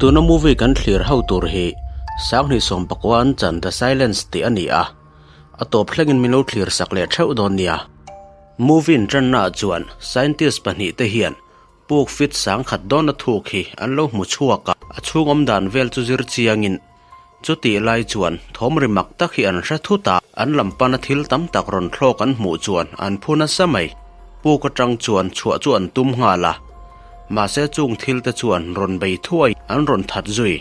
Tuna movie kan thlir ho tur hi Sanghnih sawmpakua an chan The Silence tih a ni a, a tawp thlengin min lo thlir sak leh theuh dawn nia. Movie intanna ah chuan scientist pahnih te hian puk fit sangkhat dawna thuk hi an lo hmu chhuak a, a chhung awm dan vel chu zir chiangin chutih lai chuan thawm ri mak tak hi an hre thut a, an lam pana thil tam tak rawn thlawk an hmuh chuan an phu nasa mai. Puk atang chuan chhuah chu an tum nghal a, mahse chung thil te chuan rawn bei thuai an rawn that zui.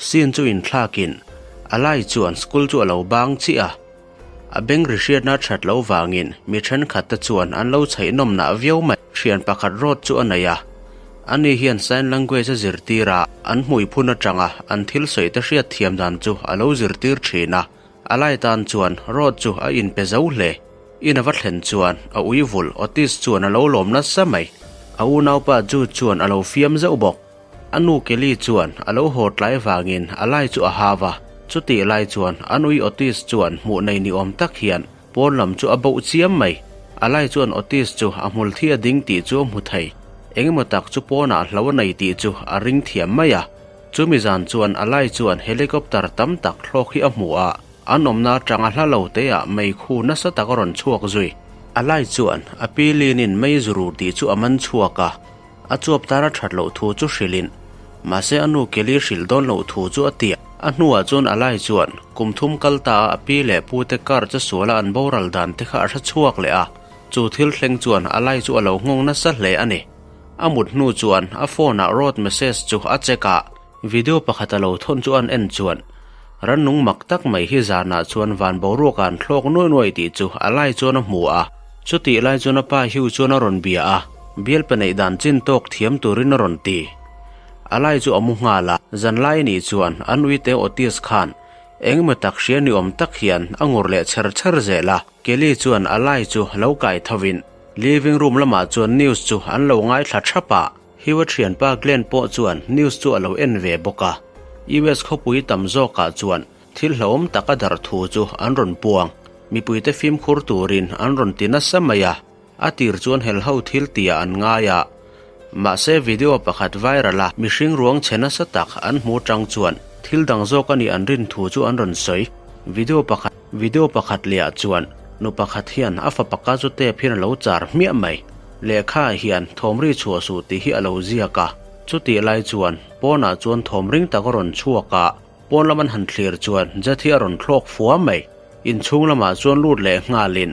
Scene chu inthlakin a lai chuan school chu a lo bang chiah a. A beng ri hriatna that loh vangin mi thenkhat te chuan an lo chheih nawmnah viau mai. Thian pakhat rawt chu a nei a, ani hian sign language a zirtir a, an hmui phun atanga an thil sawi te hriat thiam dan chu a lo zirtir thin a. A lai tan chuan rawt chu a inpe zo hle. In a va thlen chuan a ui vulh Otis chuan a lo lawm nasa mai. A unaupa Jude chuan a lo fiam zeuh bawk. A nu Kelly chuan a lo haw tlai vangin a lai chu a hau a, chutih lai chuan a nui Otis chuan hmuh nei ni awm tak hian pawn lam chu a boh chiam mai. A lai chuan Otis chu a hmul thi a ding tih chu a hmu thei. Engemaw tak chu pawnah hlo a nei tih chu a ring thiam mai a. Chumi zan chuan a lai chuan helicopter tam tak thlawk hi a hmu a, an awmna atanga hla lo teah meikhu nasa tak a rawn chhuak zui. A lai chuan a pi Linin mei zuru tih chu a man chhuak a. A chuap tar a that loh thu chu hrilhin, mahse a nu Kelly hrilh dawn loh thu chu a ti a. A hnuah chuan Alai chuan kum thum kal ta a a pi leh pu te car che suala an boral dan te kha a hre chhuak leh a, chu thil thleng chuan Alai chu a lo nghawng nasa hle a ni. A mut hnu chuan a phone ah road message chu a check a, video pakhat a lo thawn chu an en chuan rannung mak tak mai hi zanah chuan van boruak ah an thlawk nuai nuai tih chu Alai chuan a hmu a. Chutih lai chuan a pa Hugh chuan a rawn bia a, bialpa neih dan chin tawk thiam turin a rawn ti. A lai chu a mu nghal a, zan lai nih chuan an uite Otis khan engemaw tak hria ni awm tak hian a ngur leh chher chher zel a. Kelly chuan a lai chu lo kai thovin living room lamah chuan news chu an lo ngaithla thap a. Hugh a thianpa Glenn pawh chuan news chu a lo en ve bawk a. US khawpui tam zawkah chuan Thil hlauhawm tak a darh thu chu an rawn puang. Mipuite fimkhur turin an rawn ti nasa mai a, a tir chuan helho thil tihah an ngai a. Mahse video pakhat viral a mihring ruang chhe nasa tak an hmu tang chuan thil dang zawk a nih an rin thu chu an rawn sawi. Video pakhat video pakhat lehah chuan nu pakhat hian a fapa ka chu tep hian a lo char hmiah mai. Lehkha ah hian thawmri chhuah suh tih hi a lo ziak a. Chutih lai chuan pawnah chuan thawm ring tak a rawn chhuak a. Pawn lam an han thlir chuan jet hi a rawn thlawk fua mai. Inchhung lamah chuan lut leh nghalin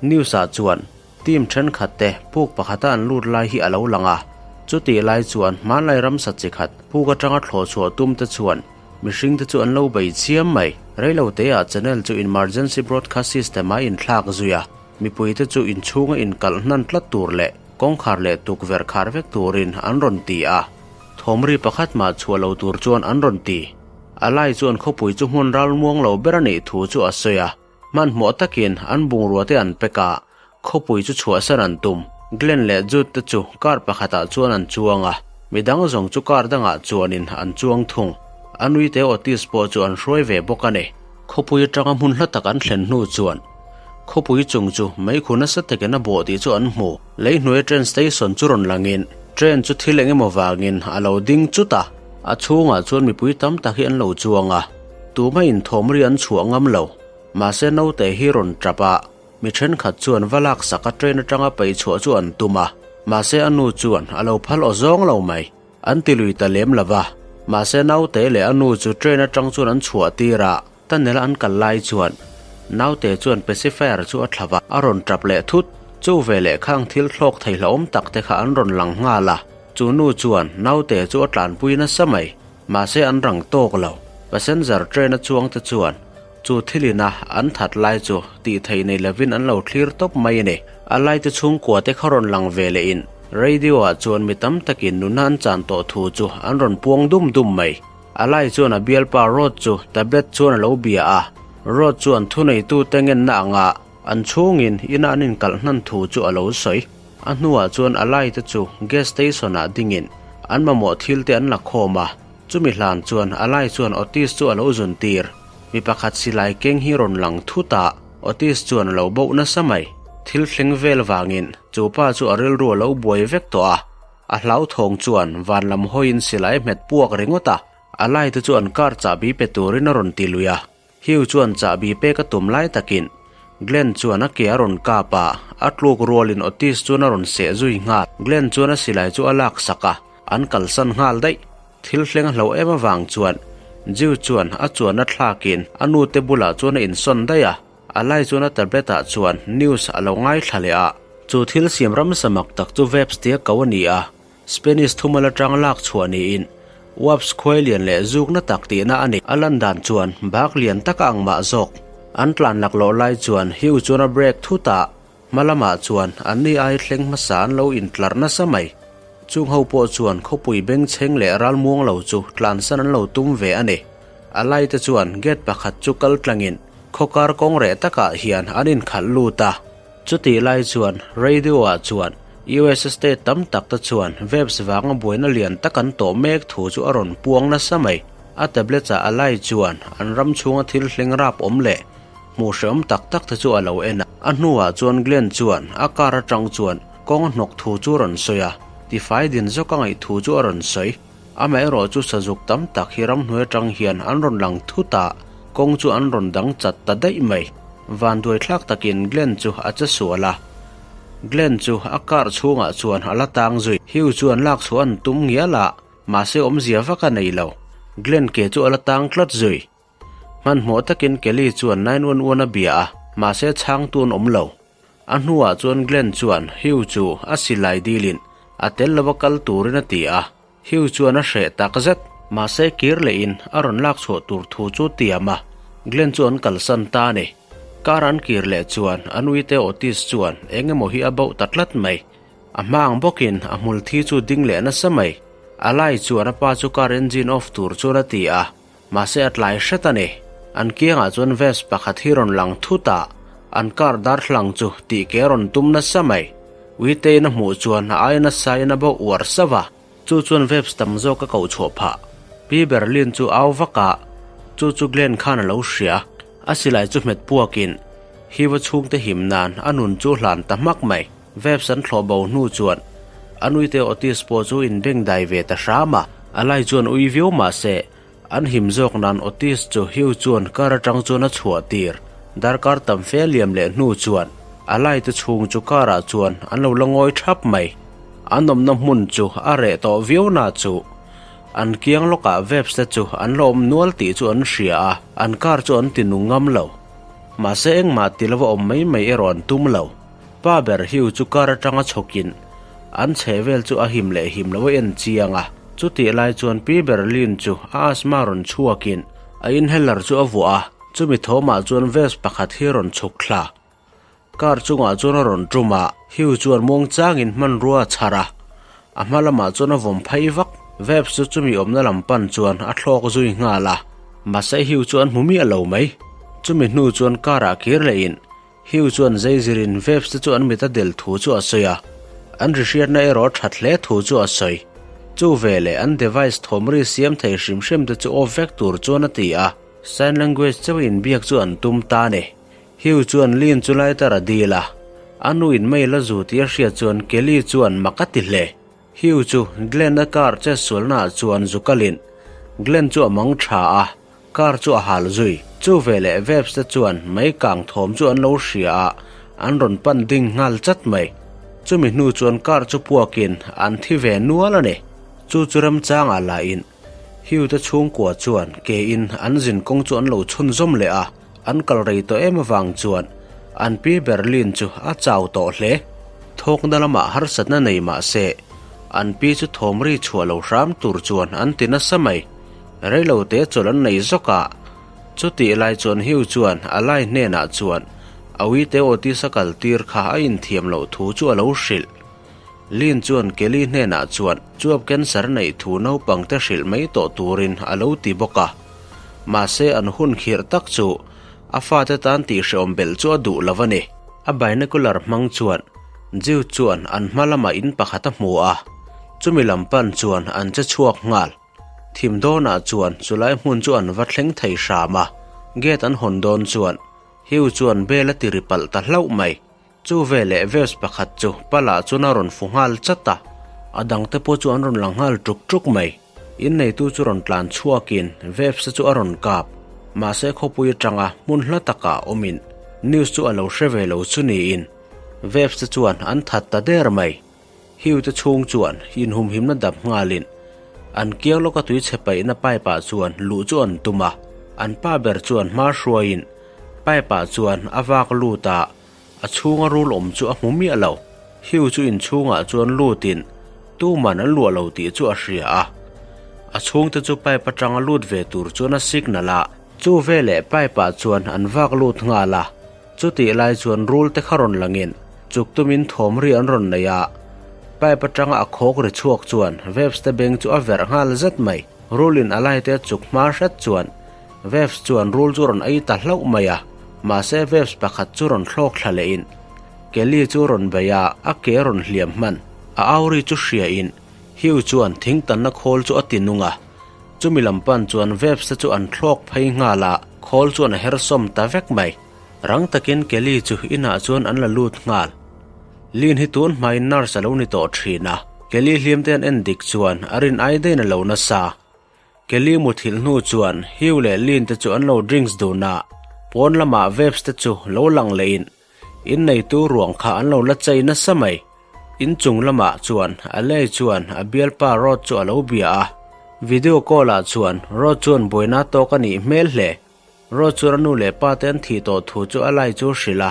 news ah chuan team thenkhat te puk pakhata an lut lai hi a lo lang a. Chutih lai chuan hmanlai ramsa chi khat puk atanga thlawh chhuah tum te chuan mihring te chu an lo bei chiam mai. Reilo teah channel chu emergency broadcast system a inthlak zui a, mipui te chu inchhunga inkalh hnan tlat tur leh kawngkhar leh tukverh khar vek turin an rawn ti a. Thawmri pakhat mah chhuah lo tur chuan an rawn ti. A lai chuan khawpui chu hmun ral muang lo ber a nih thu chu a sawi a. Hmanhmawh takin an bungrua te an pek a, khawpui chu chhuahsan an tum. Glenn leh Jude te chu car pakhatah chuan an chuang a, midang zawng chu car dangah chuanin an chuang thung. A nuite Otis pawh chu an hruai ve bawk a ni. Khawpui atanga hmun hla tak an thlen hnu chuan khawpui chung chu meikhu nasa takin a bawh tih chu an hmu. Lei hnuaia train station chu rawn langin train chu thil eng emaw vangin a lo ding chut a, a chhungah chuan mipui tam tak hi an lo chuang a, tumah inthawm ri an chhuah ngam lo. Mahse naute hi rawn tap a, mi thenkhat chuan va laksak a train atanga peih chhuah chu an tum a, mahse a nu chuan a lo phal aw zawng lo mai. An ti lui ta lem lo va, mahse naute leh a nu chu train atang chuan an chhuah tir a, tunnel a an kal lai chuan naute chuan pacifier chu a thla va, a rawn tap leh thut. Chu ve leh khang thil thlawk thei hlauhawm tak te kha an rawn lang nghal a, chu nu chuan naute chu a tlanpui nasa mai, mahse an rang tawk lo. Passenger train a chuang te chuan chu thil ina an that lai chu tih theih nei lovin an lo thlir tawp mai a ni. A lai te chhungkua te kha rawn lang ve leh in radio ah chuan mi tam takin nuna an chan tawh thu chu an rawn puang dum dum mai. A lai chuan a bialpa Rod chu tablet chuan a lo bia a, Rod chuan thuneitu te ngenna anga an chhungin ina an inkalh hnan thu chu a lo sawi. A hnuah chuan a lai te chu gas station ah dingin an mamawh thil te an la khawm a, chumi hlan chuan a lai chuan Otis chu a lo zun tir. Mi pakhat silai keng hi rawn lang thut a, Otis chuan a lo boh nasa mai. Thil thleng vel vangin chu pa chu a rilru a lo buai vek tawh a, a hlauthawng chuan van lam hawiin silai hmet puak ringawt a. Alai te chu an car chahbi pe turin a rawn ti lui a. Hugh chuan chahbi pek a tum lai takin Glenn chuan a ke a rawn kap a, a tluk rualin Otis chuan a rawn seh zui nghal. Glenn chuan a silai chu a lak sak a, an kalsan nghal daih. Thil thleng a hloh em avang chuan Jiu chuan a chuanna thlakin a nute bulah chuan a insawn daih a, a lai chuan a tablet ah chuan news a lo ngaithla leh a. Chu thil siam ramsa mak tak chu Vebs tia ko a ni a, Spanish thumal atang lak chhuah niin Wasps khuai lian leh zukna tak tihna a ni. A lan dan chuan bak lian tak a ang mah zawk. An tlan laklawh lai chuan Hugh chuan a brake thut a, Hma lamah chuan anni ai thleng hmasa an lo intlar nasa mai. Chung ho pawh chuan khawpui bengchheng leh ralmuang lo chu tlansan an lo tum ve a ni. A laite chuan gate pakhat chu kal tlangin khawkar kawng reh takah hian an inkhalh lut a. Chutih lai chuan radio-ah chuan US state tam tak te chuan vapes vanga buaina lian tak an tawh mek thu chu a rawn puang nasa mai. A tablet-ah a lai chuan an ram chhunga thil hleng rap awm leh Hmuh hreawm tak tak te chu a lo en a. A hnuah chuan Glenn chuan a car atang chuan kawng a hnawk thu chu a rawn sawi a, tifai din zawk a ngaih thu chu a rawn sawi. Amaherawh chu sazuk tam tak hi ramhnuai atang hian an rawn lang thut a, kawng chu an rawn dang chat ta daih mai. Vanduai thlak takin Glenn chu a che sual a. Glenn chu a car chhungah chuan a la tang zui. Hugh chuan lak chhuah an tum ngial a, mahse awmzia vak a nei lo. Glenn ke chu a la tang tlat zui. Hmanhmawh takin Kelly chuan 911 a bia a, mahse chhangtu an awm lo. A hnuah chuan Glenn chuan Hugh chu a silai dilin a tel lova kal turin a ti a, Hugh chuan a hreh tak zet. Mahse kir lehin a rawn lak chhuah tur thu chu tiam a, Glenn chu an kalsan ta a ni. Car an kir leh chuan a nuite Otis chuan eng emaw hi a bauh ta tlat mai. A hma ang bawkin a hmul thi chu ding leh nasa mai. A lai chuan a pa chu car engine off tur chuan a ti a. Mahse a tlai hret a ni. An kiangah chuan vest pakhat hi rawn lang thut a, an car darthlang chu tih ke a rawn tum nasa mai. Uitein a hmuh chuan a ai nasa in a bo uar sauh a, chu chuan Vebs tam zawk a koh chhuah phah. Pi Berlin chu au vak a, chu chu Glenn khan a lo hria. A silai chu hmet puakin Hiva chhungte him nan a nun chu hlan ta hmak mai. Vebs an thlawh bo hnu chuan an uite Otis pawh chu inbengdai ve ta hram a. A lai chuan ui viau mah se, an him zawk nan Otis chu Hugh chuan car atang chuan a chhuah tir. Darkar tam fe liam leh hnu chuan a lai te chhung chu car ah chuan an lo la ngawi thap mai. An awmna hmun chu a reh tawh viau na chu an kiang lawkah Vebs te chu an la awm nual tih chu an hria a, an car chu an ti nung ngam lo. Mahse engmah ti lova awm mai mai erawh an tum lo. Pa ber Hugh chu car atanga chhawkin an chheh vel chu a him leh him lo a en chiang a. Chutih lai chuan Pi Berlin chu a asthma rawn chhuakin a inhaler chu a vuah a, chumi thawmah chuan vest pakhat hi rawn chhuk thla. Car chungah chuan a rawn tum a, Hugh chuan muangchangin hmanrua a chhar a, a hma lamah chuan a vawm phei vak. Vest chu chumi awmna lam pan chuan a thlawk zui nghal a, mahse Hugh chu an hmu miah lo mai. Chumi hnu chuan car ah kir lehin Hugh chuan zeizirin Vebs te chu an mit a del thu chu a sawi a, an ri hriatna erawh a that hle thu chu a sawi. Chu veleh an device thawmri siam thei hrim hrim te chu off vek tur chuan a ti a, sign language chauh inbiak chu an tum ta a ni. Hugh chuan Lynn chu lighter a dil a, a nu in mail a zu tih a hriat chuan Kelly chuan mak a ti hle. Hugh chu Glenn-a car chetsualna ah chuan zu kalin Glenn chu a mang tha a, car chu a hal zui. Chu veleh Vebs te chuan mei kang thawm chu an lo hria a, an rawn pan ding nghal chat mai. Chumi hnu chuan car chu puakin an thi ve nual a ni. Chu chu remchangah lahin Hugh te chhungkua chuan ke in an zin kawng chu an lo chhunzawm leh a, an kal rei tawh em avang chuan an pi Berlin chu a chau tawh hle. Thawkna lamah harsatna nei mah se, an pi chu thawmri chhuah lo hram tur chuan an ti nasa mai. Reilote chawlh an nei zawk a, chutih lai chuan Hugh chuan a lai hnenah chuan a uite Otis a kal tir kha a inthiam loh thu chu a lo hrilh. Lynn chuan Kelly hnenah chuan chuap cancer neih thu naupangte hrilh mai tawh turin a lo ti bawk a. Mahse an hun khirh tak chu a fate tan tihhrehawm belh chu a duh lo a ni. A binocular hmang chuan Jude chuan an hma lamah in pakhat a hmu a, chumi lam pan chuan an che chhuak nghal. Thim dawnah chuan chulai hmun chu an va thleng thei hram a, gate an hawn dawn chuan Hugh chuan bell a ti ri palh ta hlauh mai. Chu veleh verse pakhat chu palah chuan a rawn fu nghal chat a, a dangte pawh chu an rawn lang nghal tuk tuk mai. Inneitu chu rawn tlan chhuakin Vebs te chu a rawn kap. Mahse khawpui atanga hmun hla takah awmin news chu a lo hre ve lo chu niin Vebs te chuan an that ta der mai. Hugh te chhung chuan inhumhimna dap nghalin an kiang lawka tui chhe paihna pipe ah chuan luh chu an tum a, an pa ber chuan hma hruaiin pipe ah chuan a vak lut a, a chhunga rul awm chu a hmu miah lo. Hugh chu inchhungah chuan lutin tuman an luah lo tih chu a hria a, a chhungte chu pipe atanga lut ve tur chuan a signal a, chu veleh pipe ah chuan an vak lut nghal a. Chutih lai chuan rul te kha rawn langin chuk tumin thawm ri an rawn nei a, pipe atanga a khawk ri chhuak chuan Vebs te beng chu a verh nghal zet mai. Rulin a lai te chuk hma hret chuan Vebs chuan rul chu rawn ei ta hlauh mai a, mahse Vebs pakhat chu rawn thlawk thla lehin Kelly chu rawn bei a, a ke rawn hliam hman. A au ri chu hriain Hugh chuan thing tanna khawl chu a ti nung a, chumi lam pan chuan Vebs te chu an thlawk phei nghal a, khawl chuan a her sawm ta vek mai. Rang takin Kelly chu inah chuan an la lut nghal. Lin hi tun hmain nurse a lo ni tawh thin a, Kelly hlim te an en dik chuan a rin ai dain a lo nasa. Kelly muthilh hnu chuan Hugh leh Lin te chu an lo drinks dun a, pawn lamah Vebs te chu lo lang lehin inneitu ruang kha an lo la chei nasa mai. Inchung lamah chuan Alei chuan a bialpa Rod chu a lo bia a, video call ah chuan Rod chuan buaina tawk a nih hmel hle. Rod chuan a nu leh pa te an thih tawh thu chu a lai chu a hrilh a,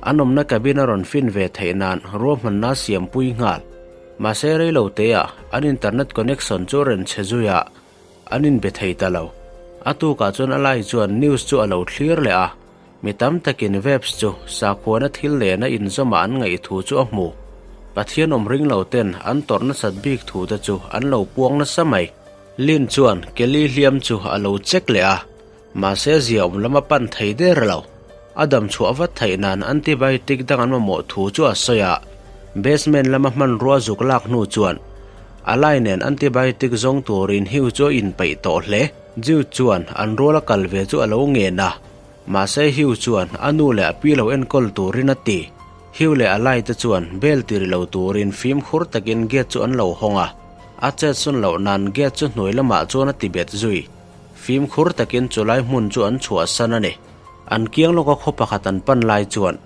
an awmna cabin a rawn fin ve theih nan ruahmanna a siampui nghal. Mahse rei lo teah an internet connection chu a rawn chhe zui a, an inbe thei ta lo. A tukah chuan a lai chuan news chu a lo thlir leh a, mi tam takin Vebs chu sakhuana thil nena inzawmah an ngaih thu chu a hmu. Pathian awm ring lo ten an tawrh nasat bik thu te chu an lo puang nasa mai. Lin chuan Kelly hliam chu a lo check leh a, mahse zia awm lam a pan thei der lo. A dam chhuah vat theih nan antibiotic dang an mamawh thu chu a sawi a, basement lama hmanrua zuk lak hnu chuan a lai nen antibiotic zawng turin Hugh chu a inpeih tawh hle. Jude chuan an ruala kal ve chu a lo ngen a, mahse Hugh chuan a nu leh a pi lo enkawl turin a ti. Hugh leh a lai te chuan bel tiri lo turin fimkhur takin gate chu an lo hawng a. A chet sawn loh nan gate chu hnuai lamah chuan a ti bet zui. Fimkhur takin chulai hmun chu an chhuahsan a ni. An kiang lawka khaw pakhat an pan lai chuan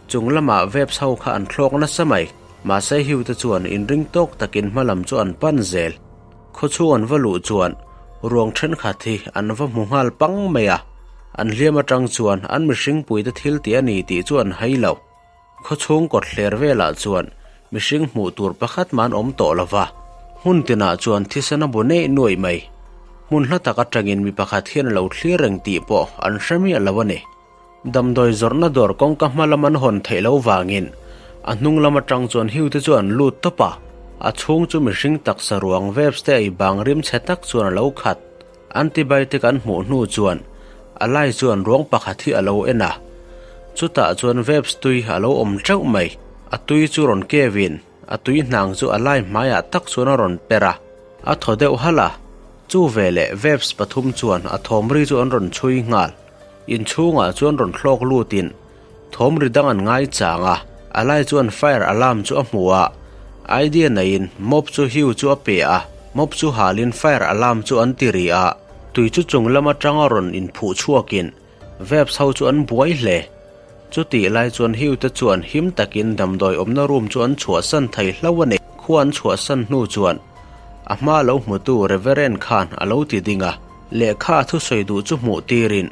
chung lamah Vebs ho kha an thlawk nasa mai. Mahse Hugh te chuan inring tawk takin hma lam chu an pan zel. Khaw chhung an va luh chuan ruang thenkhat hi an va hmu nghal pang mai a. An hliam atang chuan an mihring puite thil tih a ni tih chu an hai lo. Khawchhung kawt hler velah chuan mihring hmuh tur pakhat mah an awm tawh lo va, hmun tinah chuan thisen a bu neih nuaih mai. Hmun hla tak atangin mi pakhat hian a lo thlir reng tih pawh an hre miah lo a ni. Damdawi zawrhna dawr kawngka hma lam an hawn theih loh vangin a hnung lam atang chuan hiu te chu an lut tawp a, a chhung chu mihring taksa ruang vebs te ei bang rim chhe tak chuan a lo khat. Antibiotic an hmuh hnu chuan a lai chuan ruang pakhat hi a lo en a, chutah chuan Vebs tui a lo awm teuh mai. A tui chu rawn kevin a tui hnang chu a lai hmaiah tak chuan a rawn per a, a thaw deuh halh a. Chu veleh Vebs pathum chuan a thawm ri chu an rawn chhui nghal. Inchhungah chuan rawn thlawk lutin Thawm ri dang an ngai chang a, a lai chuan fire alarm chu a hmu a, idea neiin mop chu Hugh chu a pe a, mop chu halin fire alarm chu an ti ri a, tui chu chung lam atanga rawn inphuh chhuakin Vebs ho chu an buai hle. Chutih lai chuan Hugh te chuan him takin damdawi awmna room chu an chhuahsan thei hlauh a ni. Khua an chhuahsan hnu chuan a hma lo hmutu Reverend khan a lo ti ding a, lehkha a thusawi duh chu hmuh tirin,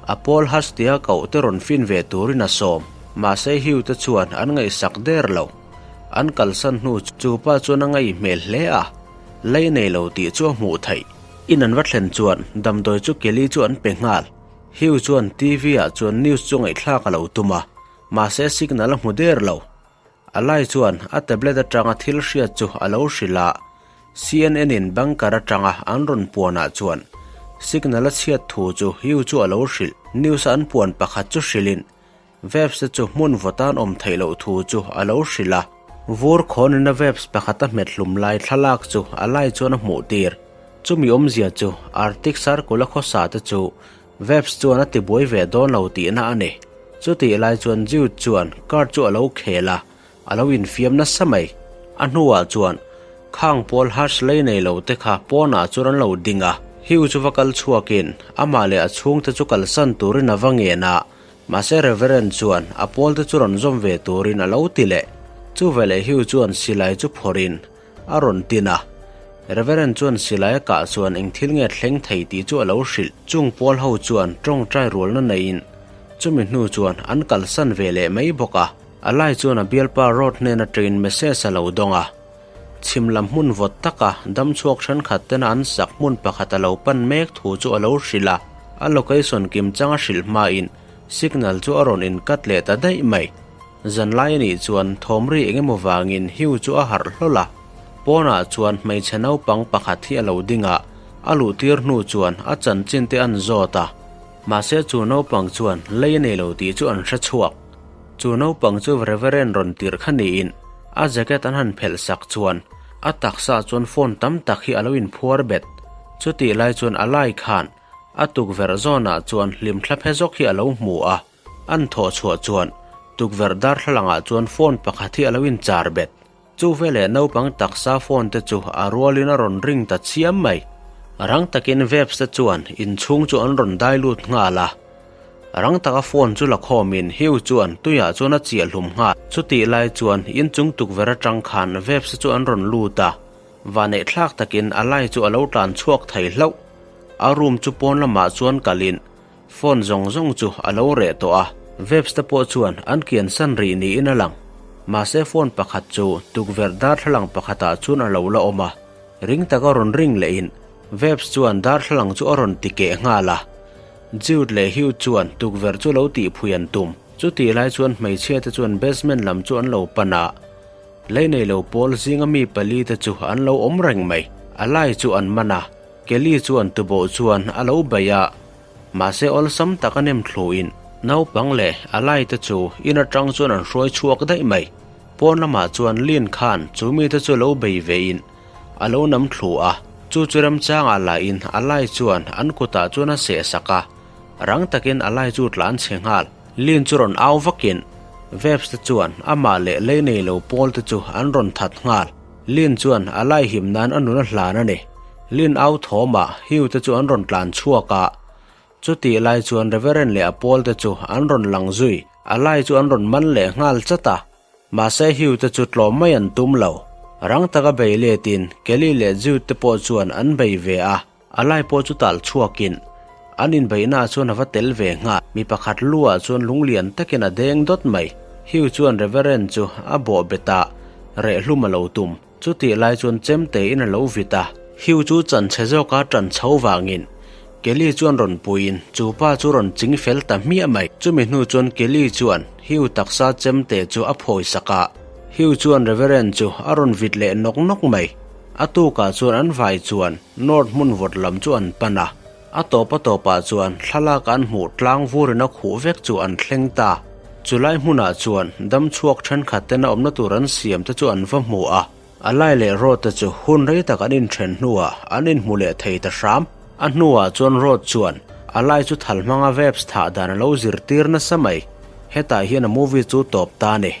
A pawl Hastia koh te rawn fin ve turin a sawm. Mahse Hugh te chuan an ngaihsak der lo. An kalsan hnu chu pa chuan a ngaih hmel hle a, lei nei lo tih chu a hmuh theih. In an va thlen chuan damdawi chu Kelly chu an pe nghal. Hugh chuan TV ah chuan news chu ngaihthlak a lo tum a, mahse signal a hmu der lo. A lai chuan a tablet atanga thil hriat chu a lo hrilh a, CNN in bunker atanga an rawn puanah chuan signal a chhiat thu chu Hugh chu a lo hrilh. News a an puan pakhat chu hrilhin Vebs te chu hmun vawtan awm theih loh thu chu a lo hrilh a. Vur khawnin a Vebs pakhat a hmet hlum lai thlalak chu a lai chuan a hmuh tir. Chumi awmzia chu Arctic Circle a khawsa te chu Vebs chuan a tibuai ve dawn lo tihna a ni. Chutih lai chuan Jude chuan card chu a lo khel a, a lo infiam nasa mai. A hnuah chuan. Khang pawl Hush lei nei lo te kha pawnah chuan an lo ding a. Hugh chu va kal chhuakin amah leh a chhungte chu kalsan turin a va ngen a, mahse Reverend chuan a pawlte chu rawn zawm ve turin a lo ti leh. Chuveleh Hugh chuan silai chu phawrhin a rawn tin a. Reverend chuan silai a kah chuan eng thil nge thleng thei tih chu a lo hrilh. Chung pawl ho chuan tawngtai rualna neiin chumi hnu chuan an kalsan ve leh mai bawk a. A lai chuan a bialpa Rod hnen atangin message a lo dawng a. Chhim lam hmun vawt taka dam chhuak thenkhat tena an sak hmun pakhat a lo pan mek thu chu a lo hrilh a. A location kim chang a hrilh hmain signal chu a rawn incut leh ta daih mai. Zanlai a nih chuan thawmri eng emaw vangin Hugh chu a harh hlawl a. Pawnah chuan hmeichhe naupang pakhat hi a lo ding a, a luhtir hnu chuan a chanchin te an zawt a. Mahse chu naupang chuan lei a nei lo tih chu an hre chhuak. Chu naupang chu Reverend rawn tirh kha niin a jacket an han phelh sak chuan a taksa chuan phone tam tak hi a lo inphuar bet. Chutih lai chuan a lai khan a tukverh zawnah chuan hlimthla phe zawk hi a lo hmu a. An thawh chhuah chuan tukverh darthlalangah chuan phone pakhat hi a lo inchar bet. Chu veleh naupang taksa phone te chu a rualin a rawn ring ta chiam mai. Rang takin Vebs te chuan inchhung chu an rawn dai lut nghal a. Rang taka phone chu la khawmin Hugh chuan tuiah chuan a chiah hlum nghal. Chutih lai chuan inchung tukverh atang khan Vebs te chu an rawn lut a. Vaneih thlak takin a lai chu a lo tlan chhuak thei hlauh. A room chu pawn lamah chuan kalin Phone zawng zawng chu a lo reh tawh a, Vebs te pawh chuan an kian san rih niin a lang. Mahse phone pakhat chu tukverh darthlalang pakhatah chuan a lo la awm a, ring taka rawn ring lehin Vebs chuan darthlalang chu a rawn ti keh nghal a. Jude leh Hugh chuan tukverh chu lo tihphui an tum. Chutih lai chuan hmeichhia te chuan basement lam chu an lo pan a, lei nei lo pawl zinga mi pali te chu an lo awm reng mai. A lai chu an man a, Kelly chuan tuboh chuan a lo bei a, mahse awlsam tak a nem thluin naupang leh a lai te chu in atang chuan an hruai chhuak daih mai. Pawn lamah chuan Lin khan chu mite chu lo bei vein a lo nam thlu a, chu chu remchangah lahin a lai chuan an kutah chuan a seh sak a, rang takin a lai chu tlan chhe nghal. Lin chu rawn au vakin Vebs te chuan amah leh lei nei lo pawl te chu an rawn that nghal. Lin chuan a lai him nan a nun a hlan a ni. Lin au thawmah Hugh te chu an rawn tlan chhuak a. Chutih lai chuan Reverend leh a pawl te chu an rawn lang zui. A lai chu an rawn man leh nghal chat a. Mahse Hugh te chu tlawm mai an tum lo. Rang taka bei letin Kelly leh Jude te pawh chuan an bei ve a. A lai pawh chu tal chhuakin an inbeihnaah chuan a va tel ve nghal. Mi pakhat luah chuan lunglian takin a deng dawt mai. Hugh chuan Reverend chu a bawh bet a, reh hlum a lo tum. Chutih lai chuan chemtein a lo vit a. Hugh chu chanchhe zawka tan chho vangin Kelly chuan rawn puiin chu pa chu rawn ching fel ta hmiah mai. Chumi hnu chuan Kelly chuan Hugh taksa chemte chu a phawi sak a. Hugh chuan Reverend chu a rawn vit leh nawk nawk mai. A tukah chuan an vai chuan North hmun vawt lam chu an pan a, a tawp a tawpah chuan thlalak an hmuh tlang vurin a khuh vek chu an thleng ta. Chulai hmunah chuan dam chhuak thenkhat tena awmna tur an siam te chu an va hmu a, a lai leh Rod te chu hun rei tak an inthen hnuah an inhmu leh thei ta hram. A hnuah chuan Rod chuan a lai chu thal hmanga Vebs thah dan a lo zirtir nasa mai. Hetah hian a movie chu tawp ta a ni.